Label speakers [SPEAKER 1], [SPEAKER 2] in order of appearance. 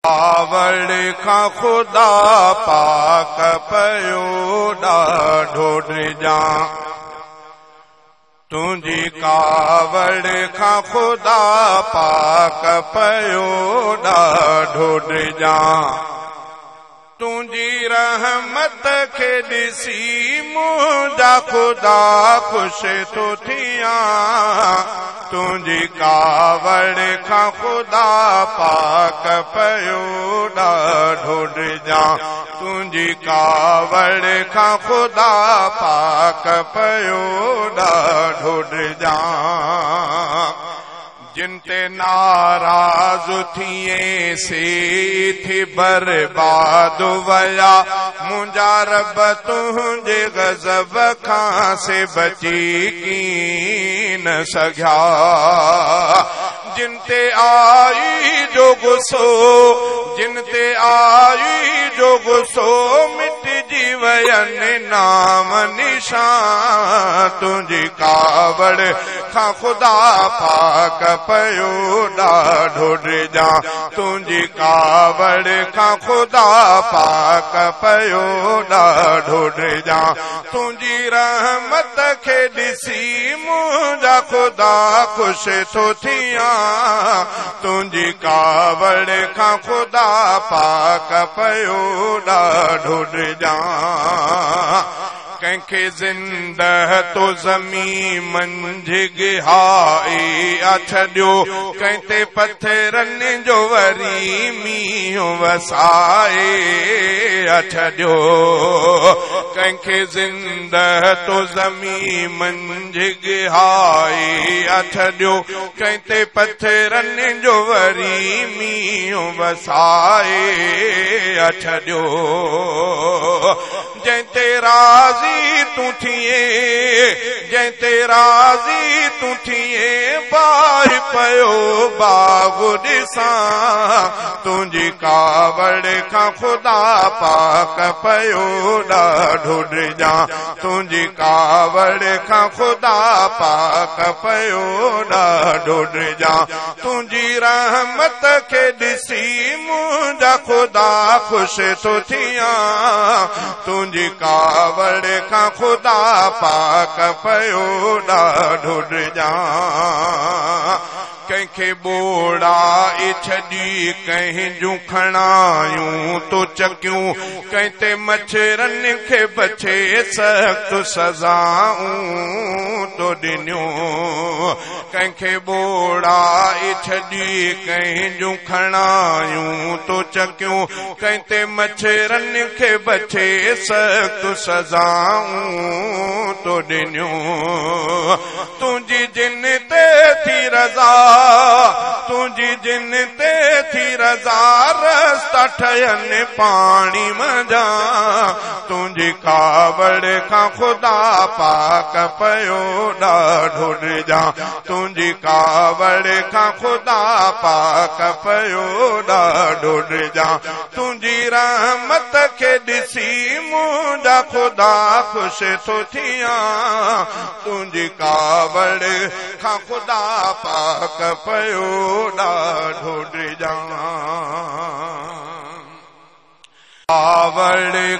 [SPEAKER 1] कावड़ खां ख़ुदा पाक पियो ॾाढो ॾिजां, तुंहिंजी कावड़ खां ख़ुदा पाक पियो ॾाढो ॾिजां। तुंहिंजी रहमत खे ॾिसी मुंहिंजा ख़ुदा ख़ुशि थो थियां, तुंहिंजी कावड़ खां ख़ुदा पाक पियो ॾाढो ॾिजां, तुंहिंजी कावड़ खां ख़ुदा पाक पियो ॾाढो ॾिजां। जिन ते नाराज़ थिए से थी बर्बाद वया, मुंहिंजा रब तुंहिंजे गज़ब खां से बची कीन सघिया। जिन ते आई जो गुस्सो, जिन ते आई जो गुस्सो, मिटजी वयनि नाम निशान। तुंहिंजी कावड़ खां ख़ुदा पाक पियो ॾाढो ॾिजां, तुंहिंजी कावड़ खां ख़ुदा पाक पियो ॾाढो ॾिजां। तुंहिंजी रहमत खे ॾिसी मुंहिंजा ख़ुदा ख़ुशि थो थियां, तुंहिंजी कावड़ खां ख़ुदा पाक पियो ॾाढो ॾिजां। कंहिंखे ज़िंदह तो ज़मीन मंझि गिहाए आ छॾियो, कंहिं ते पथरनि जो वरी मींहुं वसाए आ छॾियो। कंहिंखे ज़िंदह तो ज़मीन मंझि गिहाए आ छॾियो, कंहिं ते पथरनि जो वरी मींहुं वसाए आ छॾियो। जंहिं ते राज़ी तूं थिए, जंहिं ते राज़ी तूं थिए, बाहि पियो बाग़ ॾिसां। तुंहिंजी कावड़ खां ख़ुदा पाक पियो ॾाढो ॾिजां, तुंहिंजी कावड़ खां ख़ुदा पाक पियो ॾाढो ॾिजां। तुंहिंजी रहमत खे ॾिसी मुंहिंजा ख़ुदा ख़ुशि थो थियां, तुंहिंजी कावड़ खां ख़ुदा पाक पियो ॾाढो ॾिजां। कंहिंखे ॿोड़ाए छॾी कंहिं जूं खणायूं तो चकियूं, कंहिं ते मच्छरनि खे बचे सख़्तु सज़ाऊं तो ॾिनियूं। कंहिंखे ॿोड़ाए छॾी कंहिं जूं खणायूं तो चकियूं, कंहिं ते मच्छरनि खे बचे सख़्तु सज़ाऊं तो ॾिनियूं। तुंहिंजी जिन ते थी रज़ा, तुंहिंजी जिन ते थी रज़ा, रस्ता ठहनि पाणी मंझां। तुंहिंजी कावड़ खां ख़ुदा पाक पियो ॾाढो ॾिजां, तुंहिंजी कावड़ खां ख़ुदा पाक पियो ॾाढो ॾिजां। तुंहिंजी रहमत खे ॾिसी मुंहिंजा ख़ुदा ख़ुशि थो थियां, तुंहिंजी कावड़ खां ख़ुदा पाक पियो ॾाढो ॾिजां। कावड़